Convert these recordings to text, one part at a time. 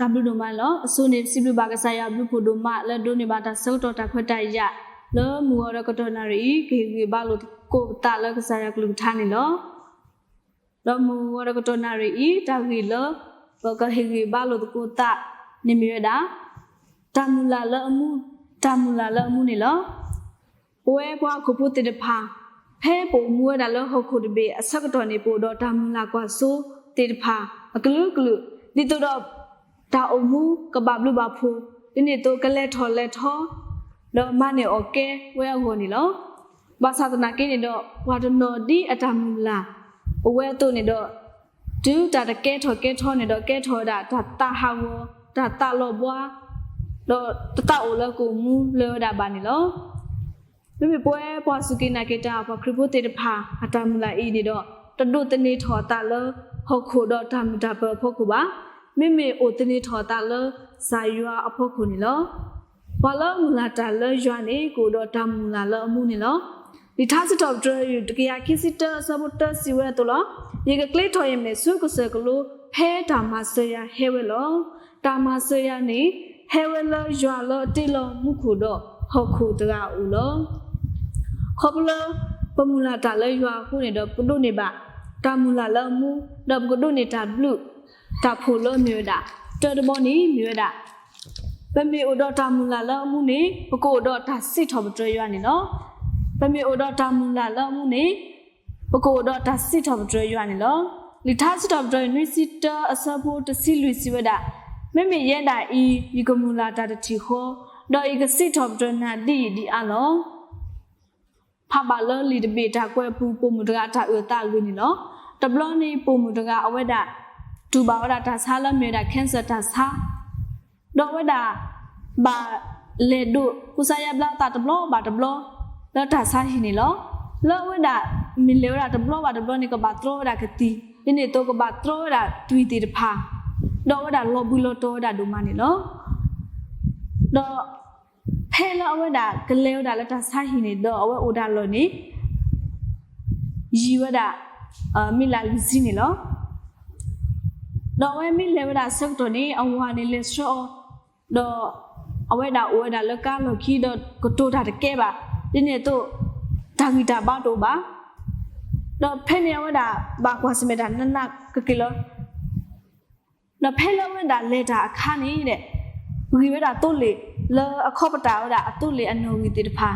တၢ်ဘျုးဒိၣ်မးန့ၣ်လီၤ. အဆိန့ၣ် ပစံးဘျုးဘၣ်ကစၢ်ယွၤအဘျုးဖှိၣ်ဒိၣ်မး လၢဒိးန့ၢ်ဘၣ်တၢ်ဆၢကတီၢ်တၢ်ခွဲးတၢ်ယာ် လၢမုၢ်ဂီၤဒီးကတီၢ်နၣ်ရံၣ်အံၤ ကဟ့ၣ်ဂံၢ်ဘါလိာ်သကိးပသးလၢကစၢ်ယွၤကလုၢ်ကထါန့ၣ်လီၤ. ဒီးမုၢ်ဂီၤဒီးကတီၢ်နၣ်ရံၣ်အံၤ တၢ်ဂ့ၢ်လၢ ပကဟ့ၣ်ဂံၢ်ဘါလိာ်သကိးသးန့ၣ်မ့ၢ်ဝဲဒၣ် တၢ်မုၢ်လၢ်လၢအမူ, တၢ်မုၢ်လၢ်လၢအမူန့ၣ်လီၤ. ပဝဲပှၤဟီၣ်ခိၣ်ဖိသ့ၣ်တဖၣ် ဖဲပအိၣ်မူဝဲဒၣ်လၢဟီၣ်ခိၣ်တဘ့ၣ်အဆၢကတီၢ်န့ၣ် ပအိၣ်ဒီးတၢ်မုၢ်လၢ်ကွၢ်စိသ့ၣ်တဖၣ်အကလုာ်ကလုာ် ဒ်သိးဒီး တၢ်အိၣ်မူကဘၣ်ဘျုးဘၣ်ဖှိၣ် ဒ်န့ၣ်အသိးကလဲၤထီၣ်လဲၤထီ ဒီးမၤန့ၢ်အီၣ်ကဲဝဲအဂီၢ်န့ၣ်လီၤ. ဘၣ်ဆၣ်သနာ်က့န့ၣ်ဒီး ပှၤတနီၤဒ်အတၢ်မုၢ်လၢ်အိၣ်ဝဲအသိးန့ၣ်ဒီး တုၤတၢ်တကဲထီၣ်ကဲထီန့ၣ်ဒီး ကဲထီၣ်ဝဲဒၣ်တၢ်သးဟးဂီၤ, တၢ်သးလီၤဘှါ, ဒီးတသးအိၣ်လၢကအိၣ်မူလၢၤဝဲဒၣ်ဘၣ်န့ၣ်လီၤ. မ့မ့ၢ်ပဝဲပှၤစူၢ်က့ၤနာ်က့ၤတၢ် ပှၤခရံာ်ဖိသ့ၣ်တဖၣ် အတၢ်မုၢ်လၢ်အံၤန့ၣ်ဒီး တဒိးသန့ၤထီၣ်အသးလၢဟီၣ်ခိၣ်ဒီးတၢ်မုာ်တၢ်ပၢၤအဖီခိၣ်ဘၣ်. မ့မ့ၢ်အိၣ်သန့ၤထီၣ်အသးလၢကစၢ်ယွၤအဖီခိၣ်န့ၣ်လီၤ. ပှၤလၢအမုၢ်လၢ်တၢ်လၢယွၤန့ၣ် ကအိၣ်ဒီးတၢ်မုၢ်လၢ်လၢအမူန့ၣ်လီၤ. လံာ်ထါစံးထီၣ်ပတြၢၤ တကယၤခံဆံတၢအဆၢဖိတၢစံးဝဲအသိးလီၤ. ယကကျ့ထီၣ်ယမဲာ်ဆူကစၢၢ်ကလိ ဖဲတၢ်မၤစၢၤယၤဟဲဝဲလီၤ. တၢ်မၤစၢၤယၤန့ၣ် ဟဲဝဲလၢယွၤလၢအတ့လီၤမူခိၣ်ဒီးဟီၣ်ခိၣ်တဂၤအအိၣ်လီၤ. ခီဖျိလၢပမုၢ်လၢ်တၢ်လၢယွၤအဃိန့ၣ်ဒီး ပကဒိးန့ၢ်ဘၣ်တၢ်မုၢ်လၢ်လၢအမူ, ဒီးပကဒိးန့ၢ်တၢ်ဘျုးတၢ်ဖှိၣ်လၢမ့ၢ်ဝဲဒၣ် တၢတဘီန့ၣ်မ့ၢ်ဝဲဒၣ် ပမ့ၢ်အိၣ်ဒီးတၢ်မုၢ်လၢ်လၢအမူန့ၣ် ပကအိၣ်ဒီးတၢ်စံးထီၣ်ပတြၢၤယွၤန့ၣ်လီၤ. ပမ့ၢ်အိၣ်ဒီးတၢ်မုၢ်လၢ်လၢအမူန့ၣ် ပကအိၣ်ဒီးတၢ်စံးထီၣ်ပတြၢၤယွၤန့ၣ်လီၤ. လံာ်ထါစံးထီၣ်ပတြၢၤ နွံဆံတၢအဆၢဖိတဆံလွံၢ်စံးဝဲဒၣ်, မ့မ့ၢ်ယဲဒၣ်အံၤ ယကမုၢ်လၢ်တၢ်တထံၣ်ဃီ, ဒီးယကစံးထီၣ်ပတြၢၤနၤဒ်အံၤဒ်အါလီၤ. ဖးဘၣ်လၢလံာ်တဘ့ၣ်တၢ်ကွဲးအပူၤ ပိာ်မုၣ်တဂၤအတၢ်အၢၣ်အသးအဂ့ၢ်န့ၣ်လီၤ. တဘျီန့ၣ်ပိာ်မုၣ်တဂၤအဝဲဒၣ် တူၢ်ဘၣ်ဝဲဒၣ်တၢ်ဆါလၢမ့ၢ်ဝဲဒၣ် cancer တၢ်ဆါ ဒီးအဝဲဒၣ် ဘၣ်လဲၤဒိးကူစါယါဘျါအသးတဘျီဘၣ်တဘျီ လၢတၢ်ဆါဟံၣ်န့ၣ်လီၤ. လၢအဝဲဒၣ် မ့ၢ်လဲၤဝဲဒၣ်တဘျီဘၣ်တဘျီန့ၣ် ကဘၣ်တြီဝဲဒၣ်ကသံၣ် ဒ်န့ၣ်အသိးကဘၣ်တြီဝဲဒၣ်သွံၣ်သ့ၣ်တဖၣ် ဒီးအဝဲဒၣ်လီၤဘှံးလီၤတီၤဝဲဒၣ်ဒိၣ်မးန့ၣ်လီၤ. ဒီးဖဲလၢအဝဲဒၣ်ကလဲၤဝဲဒၣ်လၢတၢ်ဆါဟံၣ်န့ၣ်ဒီး အဝဲအိၣ်ဒၣ်လီၢ်န့ၣ် ယံာ်ဝဲဒၣ် မံးလးလွံၢ်ဆံန့ၣ်လီၤ. ဒီးအဝဲမ့ၢ်လဲၤဝဲဒၣ်ဆၢကတီၢ်န့ၣ် အဝၤန့ၣ်လဲၤဆှၢအီၤ, ဒီးအဝဲဒၣ်အိၣ်ဝဲဒၣ်လၢကါလီၢ်ခံဒီးကတိၤတၢ်တကဲဘၣ်, ဒ်န့ၣ်အသိး တၢ်ဂံၢ်တၢ်ဘါတအိၣ်ဘၣ်. ဒီးဖဲန့ၣ်အဝဲဒၣ်ဘၣ်ကွၢ်ဆၢၣ်မဲာ်တၢ်နးနးကက့ၤလီၤ. ဒီးဖဲလၢအဝဲဒၣ်လဲၤတၢ်အခါန့ၣ်ဒီး ဂံၢ်ဝဲဒၣ်သိလ့ၣ်လၢအခီပတာ်ဝဲဒၣ်အသိလ့ၣ်အနီၣ်ဂံၢ်သ့ၣ်တဖၣ်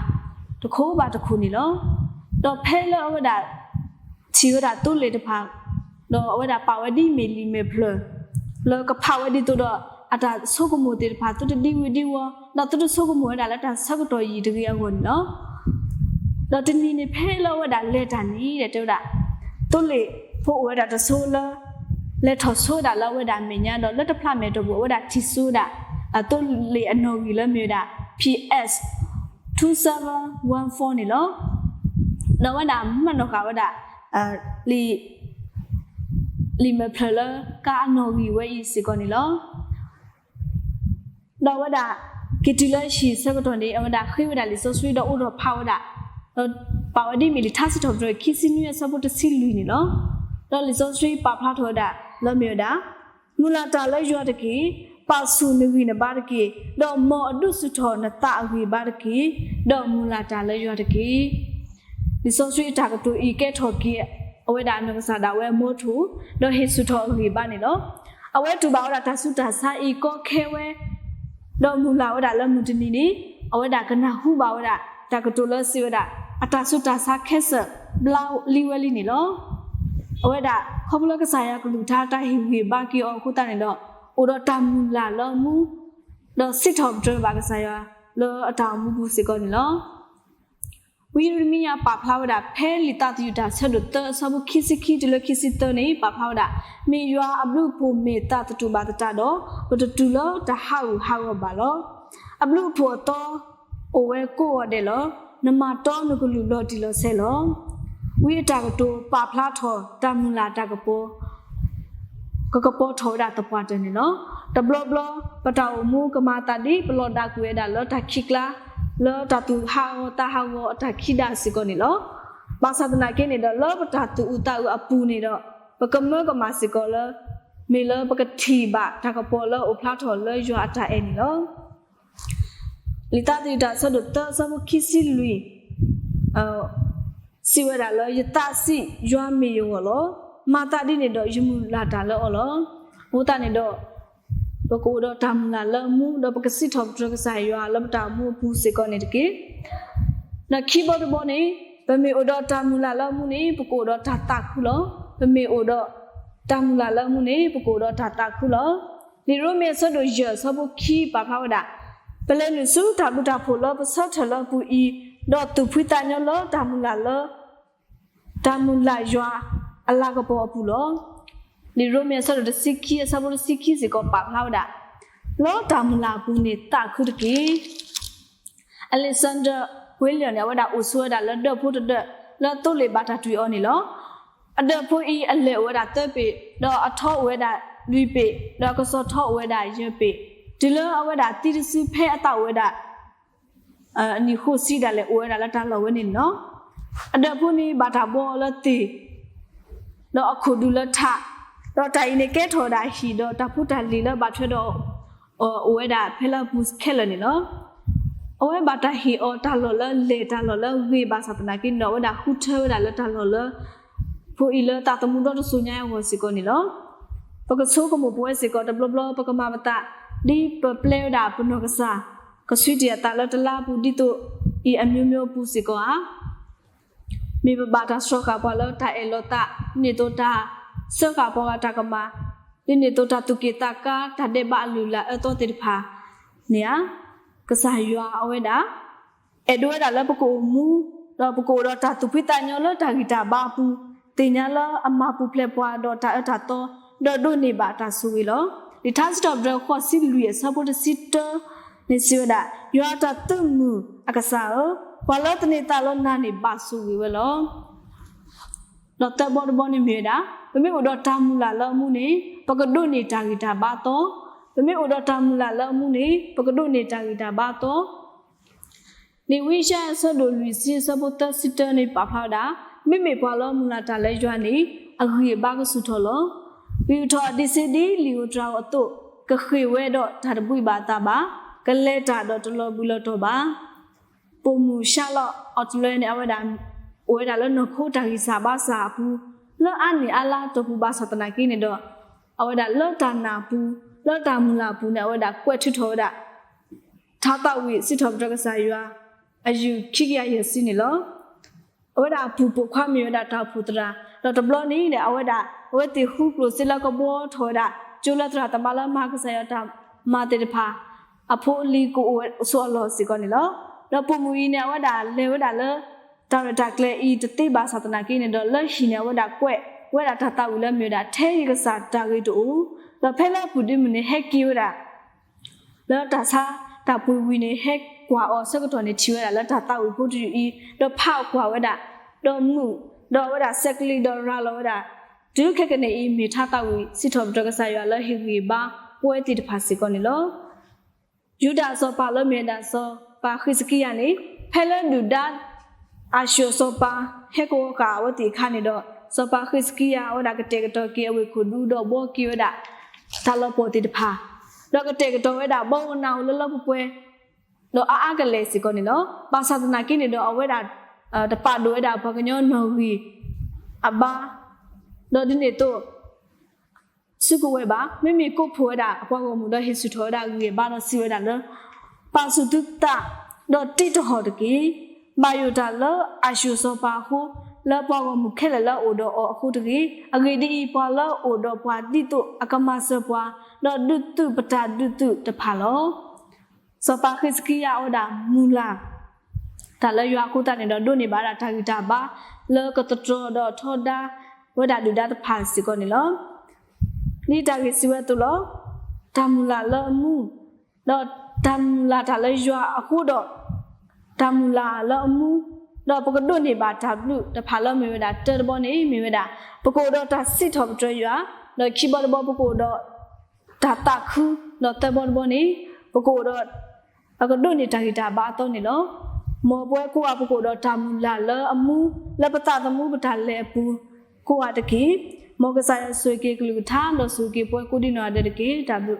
တခိၣ်ဘၣ်တခိၣ်န့ၣ်လီၤ. ဒီးဖဲလၢအဝဲဒၣ် ထံၣ်ဝဲဒၣ်သိလ့ၣ်တဖၣ် ဒီးအဝဲဒၣ်ပာ်ဝဲဒ်မ့ၢ်လံာ်မဲာ်ဖျၢၣ် လၢကဖးဝဲဒ်သိးဒီး အတၢ်ဆိကမိၣ်သ့ၣ်တဖၣ်သုတဒံဝုၤဒံဝီၤ ဒီးသုတဆိကမိၣ်ဝဲဒၣ်လၢတၢ်ဆၢကတီၢ်ယံာ်တဂ့ၤအဂီၢ်န့ၣ်လီၤ. ဒီးတနံၤန့ၣ်ဖဲလၢအဝဲဒၣ်လဲၤတၢ်န့ၣ်ဒီးတဲဝဲဒၣ် သိလ့ၣ်ဖိအိၣ်ဝဲဒၣ်တစိၤလၢ လဲၤထီၣ်ဆိဝဲဒၣ်လၢအဝဲဒၣ်အမဲာ်ညါဒီးလၢတဖျးမဲာ်တီၢ်ပူၤ အဝဲဒၣ်ထံၣ်ဆိဝဲဒၣ် အသိလ့ၣ်အနီၣ်ဂံၢ်လၢမ့ၢ်ဝဲဒၣ် P S two seven one four န့ၣ်လီၤ. ဒီးအဝဲဒၣ်မၤနီၣ်ဃာ်ဝဲဒၣ် လံာ် လံာ်မဲာ်ဖျၢၣ်လၢကါအနီၣ်ဂံၢ်ဝဲအံၤစ့ၢ်ကီးန့ၣ်လီၤ. ဒီးအဝဲဒၣ် က့ၤတုၤလၢဟံၣ်ဆၢကတီၢ်န့ၣ် အဝဲဒၣ်ဃ့ဝဲဒၣ်လံာ်စီဆှံဒီးအိၣ်ဒီးဖးဝဲဒၣ် ဒီးပာ်ဝဲဒ်မ့ၢ်လံာ်ထါစံးထီၣ်ပတြၢၤခံဆံနွံအဆၢဖိတဆံလွံၢ်န့ၣ်လီၤ. ဒီးလံာ်စီဆှံပာ်ဖျါထီၣ်ဝဲဒၣ်လၢမ့ၢ်ဝဲဒၣ် မုၢ်လၢ်တၢ်လၢယွၤတက့ၢ်. ပာ်ဆူၣ်နဂံၢ်နဘါတက့ၢ်. ဒီးမ်အဒုးဆူၣ်ထီၣ်နသးအဂံၢ်ဘါတက့ၢ်. ဒီးမုၢ်လၢ်တၢ်လၢယွၤတက့ၢ်. လံာ်စီဆှံအတၢ်ကတိၤအံၤကဲထီၣ်က့ၤ အဝဲဒၣ်အနီၢ်ကစၢ်ဒၣ်ဝဲအမိထိၣ် ဒီးဟ့ၣ်ဆူၣ်ထီၣ်အဂံၢ်ဘါန့ၣ်လီၤ. အဝဲတူၢ်ဘၣ်ဝဲဒၣ်တၢ်ဆူးတၢ်ဆါအံၤကီခဲဝဲ ဒီးမုၢ်လၢ်ဝဲဒၣ်လၢမုၢ်တနံၤန့ၣ် အဝဲဒၣ်ကနၢ်ဟူဘၣ်ဝဲဒၣ် တၢ်ကတိၤလၢစံးဝဲဒၣ် အတၢ်ဆူးတၢ်ဆါခဲစၢၣ်ဘျါလံဝဲလံန့ၣ်လီၤ. အဝဲဒၣ်ခီဖျိလၢကစၢ်ယွၤကလုၢ်ကထါတၢ်ဟ့ၣ်ဂံၢ်ဘါက့ၤအီၤအဃိသတးန့ၣ်ဒီး အိၣ်ဒီးတၢ်မုၢ်လၢ်လၢအမူ ဒီးစံးထီၣ်ပတြၢၤဘၣ်ကစၢ်ယွၤ လၢအတၢ်အိၣ်မူပူၤစ့ၢ်ကီးန့ၣ်လီၤ. ဝံယံးရမံယၤပာ်ဖျါဝဲဒၣ် ဖဲလံာ်သးသယုၢ်တၢ်ဆၢဒိၣ်သၢအဆၢဖိခံဆံခံတုၤလၢခံဆံသၢန့ၣ် ပာ်ဖျါဝဲဒၣ် မ့ၢ်ယွၤအဘျုးအဖှိၣ်မ့ၢ်သးသတူၢ်ဘၣ်သတးဒီး ပတတုၤလၢတၢ်ဟးဂူာ်ဟးဂီၤဘၣ်လီၤ. အဘျုးအဖှိၣ်အသီ အိၣ်ဝဲကိးဂီၤဒဲးလီၤ. နမၤတီနကလုၢ်လီၤတံၢ်လီၤဆဲးလီၤ. ဝံအတၢ်ကတိၤပာ်ဖျါထီၣ်တၢ်မုၢ်လၢ်တၢ်ကပီၤ ကကပီၤထီၣ်ဝဲဒၣ်သပှၢ်တၢၢ်န့ၣ်လီၤ. တဘျီဘျီ ပတၢ်အိၣ်မူကမၤအသးဒ်ပလီၢ်ဒၣ်ကွံာ်ဝဲဒၣ်လၢတၢ်ခံးကျါ လၢတၢ်သူၣ်ဟးဂီၤသးဟးဂီၤအတၢ်ခံးဒၣ်စ့ၢ်ကီးန့ၣ်လီၤ. ဘၣ်ဆၣ်သနာ်က့န့ၣ်ဒီး လၢပတၢ်သူၣ်အုးသးအုးအပူၤန့ၣ်ဒီး ပကမၢကမၣ်စ့ၢ်ကီးလၢ မ့ၢ်လၢပကထံၣ်ဘၣ်တၢ်ကပီၤလၢအိၣ်ဖျါထီၣ်လၢယွၤအတၢ်အဲၣ်န့ၣ်လီၤ. လံာ်သးသယုၢ်တၢ်အဆၢဒိၣ်သၢအဆၢဖိခံဆံလွံၢ် စံးဝဲဒၣ်လၢ ယသးစံး, ယွၤမ့ၢ်ယဂီၢ်လီၤ. မၤသးဒ်န့ၣ်ဒီး ယမုၢ်လၢ်တၢ်လၢအီၤလီၤ. အဃိသတးန့ၣ်ဒီး ပကအိၣ်ဒီးတၢ်မုၢ်လၢ်လၢအမူ ဒီးပကစံးထီၣ်ပတြၢၤကစၢ်ယွၤလၢပတၢ်အိၣ်မူအပူၤစ့ၢ်ကီးန့ၣ်တက့ၢ်. ဒီးခံဘီတဘီန့ၣ် ပမ့ၢ်အိၣ်ဒီးတၢ်မုၢ်လၢ်လၢအမူန့ၣ် ပကအိၣ်ဒီးတၢ်သးခုလီၤ. ပမ့ၢ်အိၣ်ဒီးတၢ်မုၢ်လၢ်လၢအမူန့ၣ် ပကအိၣ်ဒီးတၢ်သးခုလီၤ. လံာ်ရိမ့ၤအဆၢဒိၣ်ယဲၢ်အဆၢဖိခံပာ်ဖျါဝဲဒၣ်, ပလဲၤနုာ်ဆူတၢ်ဘျုးတၢ်ဖှိၣ်လၢပဆၢထၢၣ်လၢအပူၤအံၤ, ဒီးသူၣ်ဖှံသးညီလၢတၢ်မုၢ်လၢ်လၢ တၢ်မုၢ်လၢ်ယွၤအလၤကပီၤအပူၤလီၤ. လံာ်ရိမ့ၤအဆၢဒိၣ်တဆံခံအဆၢဖိတဆံခံစ့ၢ်ကီးပာ်ဖျါဝဲဒၣ်, လၢတၢ်မုၢ်လၢ်အပူၤန့ၣ်သးခုတက့ၢ်. Alexander William န့ၣ် အဝဲဒၣ်အိၣ်ဆိးဝဲဒၣ်လၢဒၢးဖိတဒၢး လၢသိလ့ၣ်ဘၣ်တၢ်တွံၢ်အီၤန့ၣ်လီၤ. အဒၢးဖိအံၤအလဲၢ်အိၣ်ဝဲဒၣ်သၢပ့ၤ, ဒီးအထီအိၣ်ဝဲဒၣ်လွံၢ်ပ့ၤ, ဒီးအကစီၤထီအိၣ်ဝဲဒၣ်ယဲၢ်ပ့ၤ, တုၤလၢအဝဲဒၣ်သံတစုဖဲအသးအိၣ်ဝဲဒၣ် အနံၣ်ဃိးဆံဒၣ်လဲာ်အိၣ်ဝဲဒၣ်လၢတၢ်လီၢ်ဝဲန့ၣ်န့ၣ်လီၤ. အဒၢးဖိန့ၣ်ဘၣ်တၢ်ဘှီအီၤလၢသ့ၣ်, ဒီးအခိၣ်ဒူလၢထး, ဒီးတၢ်အံၤန့ၣ်ကဲထီၣ်ဝဲဒၣ်ဟံၣ် ဒီးတၢ်ဖိတၢ်လံၤလၢဘၣ်ထွဲဒီး အိၣ်ဝဲဒၣ်ဖဲလၢအပူၤခဲလၢာ်န့ၣ်လီၤ. အဝဲဘၣ်တၢ်ဟ့ၣ်အီၤတၢ်လီၢ်လၢလဲၢ် တၢ်လီၢ်လၢဂ့ၤဘၣ်ဆၣ်သနာ်က့န့ၣ်ဒီး အဝဲဒၣ်ဃုထၢဝဲဒၣ်လၢတၢ်လီၢ်လၢ ဖိအံၤလၢသးသမူဒီတစိၤညါအဂီၢ်စ့ၢ်ကီးန့ၣ်လီၤ. ပကဆိကမိၣ်ပဝဲစ့ၢ်ကီးတဘျီဘျီ ပကမၤပသး ဒ်ပပျဲဝဲဒၣ်ပနီၢ်ကစၢ် ကဆှံတ့ၢ်အသးလၢတလါအပူၤဒ်သိးအံၤ အမျိုးမျိုးအပူၤစ့ၢ်ကီးဧါ. မ့ၢ်ပဘၣ်တၢ်စှီၤဃာ်ပှၤလၢတၢ်အဲၣ်လီၤသး, ဒ်န့ၣ်အသိးတၢ်စၢဃာ်ပှၤဂၤတၢ်ကမၣ်, ဒ်န့ၣ်အသိးတၢ်သူၣ်က့ၣ်သးကါ, တၢ်ဒဲးဘးအလုၢ်အလၢ်အၢသီသ့ၣ်တဖၣ်န့ၣ်ဧါ. ကစၢ်ယွၤအဝဲဒၣ် အဲၣ်ဒိးဝဲဒၣ်လၢပကအိၣ်မူ, ဒီးပကအိၣ်ဒီးတၢ်သူၣ်ဖှံသးညီလၢတၢ်ဂံၢ်တၢ်ဘါအပူၤ, သ့ၣ်ညါလၢအမၤပူၤဖျဲးပှၤဒီးတၢ်အၢတၢ်သီ, ဒီးဒိးန့ၢ်ဘၣ်တၢ်ဆိၣ်ဂ့ၤလီၤ. လံာ်ထါစံးထီၣ်ပတြၢၤဃိးဆံလွံၢ်အဆၢဖိတဆံတၢန့ၣ်စံးဝဲဒၣ်, ယွၤတၢ်သုးမုၢ်အကစၢ်ဧၢ, ပှၤလၢသန့ၤသးလၢနၤန့ၣ်ဘၣ်ဆိၣ်ဂ့ၤဝဲလီၤ. ဒီးသၢဘီတဘီန့ၣ်မ့ၢ်ဝဲဒၣ်, ပမ့ၢ်အိၣ်ဒီးတၢ်မုၢ်လၢ်လၢအမူန့ၣ် ပကဒိးန့ၢ်တၢ်ဂံၢ်တၢ်ဘါအသီ, ပမ့ၢ်အိၣ်ဒီးတၢ်မုၢ်လၢ်လၢအမူန့ၣ် ပကဒိးန့ၢ်တၢ်ဂံၢ်တၢ်ဘါအသီ. လံာ်ဝံယၡါယၤအဆၢဒိၣ်လွံၢ်ဆံအဆၢဖိသၢဆံတၢန့ၣ်ပာ်ဖျါဝဲဒၣ်, မ့မ့ၢ်ပှၤလၢမုၢ်လၢ်တၢ်လၢယွၤန့ၣ် အဂံၢ်အဘါကဆူၣ်ထီၣ်လီၤ. ဂံၢ်ထီၣ်အဒံးဆ့ဒ်လံာ်ဧိၤတြၤဧိၤအသိး, ကဃ့ၢ်ဝဲဒီးတၢ်တဘှံးဘၣ်အသးဘၣ်, ကလဲၤတၢ်ဒီးတလီၤဘှံးလီၤတီၤဘၣ်. ပိာ်မုၣ် Charlotte အီးတလဲၣ်န့ၣ် အဝဲဒၣ် အိၣ်ဝဲဒၣ်လၢနီၢ်ခိတၢ်ဂံၢ်စၢ်ဘါစၢ်အပူၤ, လၢအါနံၣ်အါလါတီၢ်ပူၤဘၣ်ဆၣ်သနာ်က့န့ၣ်ဒီး အဝဲဒၣ်လၢတၢ်နာ်အပူၤ, လၢတၢ်မုၢ်လၢ်အပူၤန့ၣ် အဝဲဒၣ်ကွဲးထုးထီၣ်ဝဲဒၣ် ထါသးဝံၣ်စံးထီၣ်ပတြၢၤကစၢ်ယွၤ အယုၢ်ခံကယၤယဲၢ်ဆံန့ၣ်လီၤ. အဝဲဒၣ်အပုၢ်ပိာ်ခွါမ့ၢ်ဝဲဒၣ်တၢ်အိၣ်ဖှိၣ်သရၣ်, ဒီးတဘျီန့ၣ်ဒီး အဝဲဒၣ် အဝဲသ့ၣ်ဃုကျိၣ်စ့လၢကဘှီထီၣ်ဝဲဒၣ် ကၠိလၢသရၣ်သမါလၢမၤကစၢ်ယွၤတၢ်မၤသ့ၣ်တဖၣ် အဖိအလံၤကအိၣ်ဆိးအလီၢ်စ့ၢ်ကီးန့ၣ်လီၤ. ဒီးပိာ်မုၣ်အံၤန့ၣ် အဝဲဒၣ်လဲၤဝဲဒၣ်လၢ တၢ်ရဲၣ်တၢ်ကျဲၤအံၤတသ့ဘၣ်ဆၣ်သနာ်က့န့ၣ်ဒီး လၢဟံၣ်န့ၣ် အဝဲဒၣ်ကွဲးဝဲဒၣ်တၢ်သးဝံၣ်လၢမ့ၢ်ဝဲဒၣ် ထဲယကစၢ်တၢ်ဂ့ၤတအိၣ်, ဒီးဖဲလၢအပူၤဒ့မုၢ်န့ၣ် ဟဲက့ၤဝဲဒၣ် လၢတၢ်ဆါတၢ်ပှ့ၤဝံၤန့ၣ် ဟဲကွၢ်အီၤဆၢကတီၢ်န့ၣ် ထံၣ်ဝဲဒၣ်လၢတၢ်သးဝံၣ်ဖိတယုၢ်အံၤ, ဒီးဖးကွၢ်ဝဲဒၣ်, ဒီးမုာ်, ဒီးအဝဲဒၣ်ဆဲးကျိးဒီးရၤလီၤဝဲဒၣ်, တုၤခဲကနံၣ်အံၤ မ့ၢ်ထါသးဝံၣ်စံးထီၣ်ပတြၢၤကစၢ်ယွၤလၢဟ့ၣ်ဂံၢ်ဘါပဝဲသ့ၣ်တဖၣ်စ့ၢ်ကီးန့ၣ်လီၤ. ယူဒၤအစီၤပၤလၢမ့ၢ်ဝဲဒၣ်စီၤပၤဃံးစကံယၤန့ၣ် ဖဲလၢဒုၣ်ဒါ အၤၡူၣ်အစီၤပၤ ဟဲကဝီၤဃာ်အဝဲသ့ၣ်အခါန့ၣ်ဒီး စီၤပၤဃံးစကံယၤ အဝဲဒၣ်ကတဲာ်ကတီၤက့ၤအဝ့ၢ်ခိၣ်ဒူ ဒီးဘှီက့ၤဝဲဒၣ် တၢ်လီၤပှီၢ်သ့ၣ်တဖၣ်, ဒီးကတဲာ်ကတီၤဝဲဒၣ် ဘီအိၣ်နၢ်အိၣ်လၢလၢပှဲၤပှဲၤ ဒီးအါအါကလဲာ်စ့ၢ်ကီးန့ၣ်လီၤ. ဘၣ်ဆၣ်သနာ်က့န့ၣ်ဒီး အဝဲဒၣ် တပာ်ဒိၣ်ဝဲဒၣ်ပှၤကညီနီၣ်ဂံၢ်အဘါ, ဒီးဒ်န့ၣ်အသိး ဆူကဝဲၤဘၣ်, မ့မ့ၢ်ကိးဖှိၣ်ဝဲဒၣ်အပှၤဂီၢ်မုၢ်ဒီးဟ့ၣ်ဆူၣ်ထီၣ်ဝဲဒၣ်ဂံၢ်အဘါဒီးစံးဝဲဒၣ်လၢ ပာ်ဆူၣ်သုသး ဒီးတံးတဟီၣ်တက့ၢ်. ဘၣ်ယိၣ်တၢ်လၢအၤၡူၣ်အစီၤပၤအဃိ, လၢပှၤဂီၢ်မုၢ်ခဲလၢာ်လၢအအိၣ်ဒီးအီၤအဃိတဂ့ၤ. အဂ့ၢ်ဒ်အံၤ, ပှၤလၢအအိၣ်ဒီးပှၤဒ်သိးအကမၤစၢၤပှၤ, ဒီးဒုးသုးပတၢ်ဒုးသုးတဖၣ်လီၤ. စီၤပၤဃံးစကံယၤအဝဲဒၣ်မုၢ်လၢ် တၢ်လၢယွၤအဃိသတးန့ၣ်ဒီး ဒိးန့ၢ်ဘၣ်ဝဲဒၣ်တၢ်ဂံၢ်တၢ်ဘါ လၢကသတြီၤဒီးထီဒါဝဲဒၣ်ဒုၣ်ဒါတဖၣ်စ့ၢ်ကီးန့ၣ်လီၤ. ဒ်တၢ်ဂ့ၢ်စံးဝဲအသိးလီၤ. တၢ်မုၢ်လၢ်လၢအမူ, ဒီးတၢ်မုၢ်လၢ်တၢ်လၢယွၤအဃိဒီး တၢ်မုၢ်လၢ်လၢအမူ, ဒီးပကဒိးန့ၢ်ဘၣ်တၢ်ဘျုးတဖၣ်လၢမ့ၢ်ဝဲဒၣ် တၢတဘီန့ၣ် မ့ၢ်ဝဲဒၣ် ပကအိၣ်ဒီးတၢ်စံးထီၣ်ပတြၢၤယွၤ, ဒီးခံဘီတဘီပကအိၣ်ဒီး တၢ်သးခု, ဒီးသၢဘီတဘီန့ၣ် ပကအိၣ်ဒီး ပကဒိးန့ၢ်တၢ်ဂံၢ်တၢ်ဘါအသီန့ၣ်လီၤ. မ်ပဝဲကိးဂၤပကအိၣ်ဒီးတၢ်မုၢ်လၢ်လၢအမူ လၢပသးသမူပတၢ်လဲၤအပူၤကိးဂၤတက့ၢ်. မ်ကစၢ်ယွၤဆိၣ်ဂ့ၤက့ၤကလုၢ်ကထါ ဒီးဆိၣ်ဂ့ၤက့ၤပှၤကိးဒံနီၢ်ဂၤဒဲးတက့ၢ်. တၢ်ဘျုး